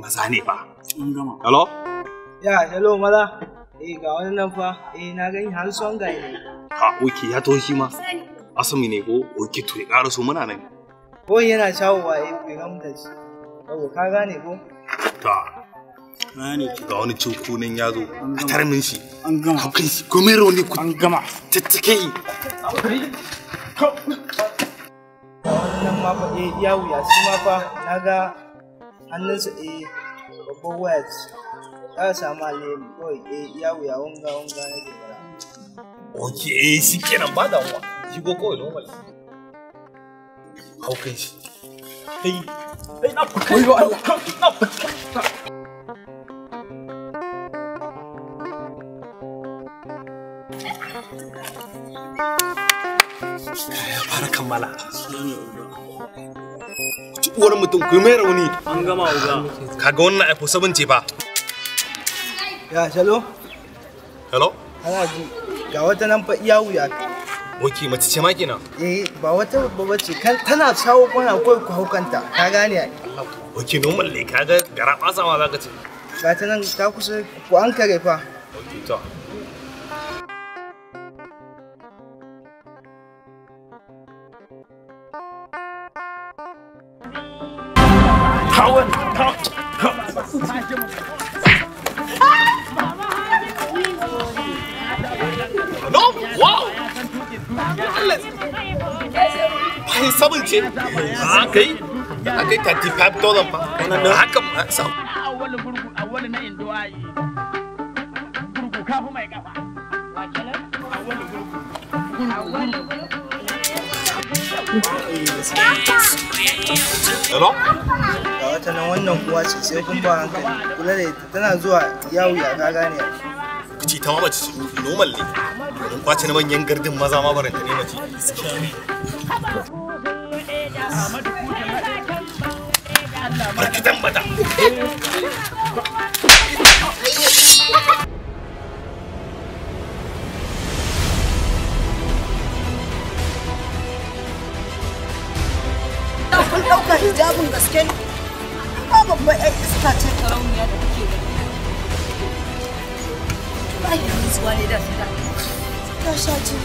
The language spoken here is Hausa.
Maza ne fa. An gama. Hello? Ya, hello maza. Eh ga wani nan fa. Eh na gani handsome guy ne. Ha, oke ya to shi ma. Asami ne ko? Oke to ya ƙara so muna nan. Ko yana shawowa eh bai ga mutan shi. Yau ka gane ko? Ta. Gane. Ga wani cinku nan ya zo. A tarmin shi. An gama. Haukan shi. Komai rauni ku. An gama. Tattake yi. Ga wani nan ma fa eh iya wuya shi ma fa na ga hannunsa eh babban waya ce. Za a samu alheri kawai eh iya wuya wanga wanga na ke fara. Oke, eh shi kenan ba damuwa. Shigo kawai normal. Haukan shi. Kai. Kai na kai. Allah. Na Ya fara kammala. Ci uwar mutum ku mai rauni. An gama uga. Kaga wannan iPhone 7 ce fa. Ya, hello? Hello? Ana ji. Ga wata nan fa iya wuya. Oke, mace ce ma kenan. Eh ba wata babba ce kan tana shawo kwana kawai ku haukanta ka gane ai. Oke, normal ne kaga gara fasa ma zaka ce. Ga ta nan ta kusa ku an kare fa. Oke, to. Hawan. No, wow. Allah. Bai sabon ce. A kai. A kai $35 fa. Wannan haka ma sa. Awwalu gurgu awwalu na indo ayi. Gurgu kafu mai kafa. Awwalu gurgu. Hello? Ga wata nan wannan kuwa ce sai kun ba hankali kula da ita tana zuwa iya wuya ka gane ai. Kace ta ma mace ce normal ne. Don kwace na manyan gardin maza ma baranta ne mace. Barkatan mata. Kun ɗauka hijabin gaske ne? Ba babban 'yan iska ce karauniya da kuke gani. Ba yi rantsuwa ne da su da. Ta sha ce.